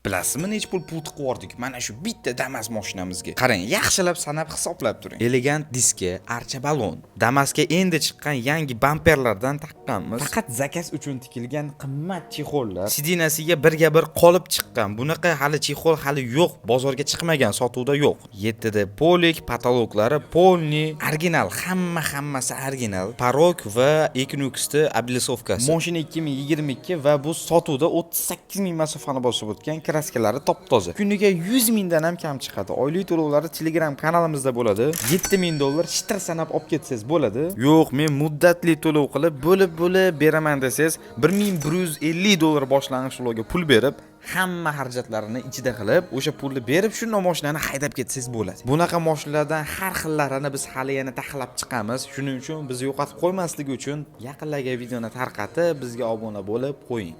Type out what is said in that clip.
Bilasizmi, necha pul tiqib yubordik mana shu bitta Damas mashinamizga? Qarang, yaxshilab sanab, hisoblab turing. Elegant diski, archa balon, Damasga endi chiqqan yangi bamperlardan taqqanmiz. Faqat заказ uchun tikilgan qimmat чехол lar, сиденья siga birga bir qolib chiqqan. Bunaqa hali чехол hali yo'q, bozorga chiqmagan, sotuvda yo'q. 7D полик, потолок lari полный original, hamma hammasi original. Порог va Equinox'ni облицовка si. Mashina 2022 va bu sotuvda 38 ming masofani bosib o'tgan, краска lari top toza. Kuniga 100 mingdan ham kam chiqadi. Oylik to'lovlari Telegram kanalimizda bo'ladi. 7000 dollar shitr sanab olib ketsangiz bo'ladi. Yo'q, men muddatli to'lov qilib, bo'lib-bo'lib beraman desangiz, 1150 dollar boshlang'ich to'lovga pul berib, hamma xarajatlarini ichida qilib, o'sha pulni berib, shunday mashinani haydab ketsangiz bo'ladi. Bunaqa mashinalardan har xillarini biz hali yana taxlab chiqamiz. Shuning uchun bizni yo'qotib qo'ymaslik uchun yaqinlarga videoni tarqatib, bizga obuna bo'lib qo'ying.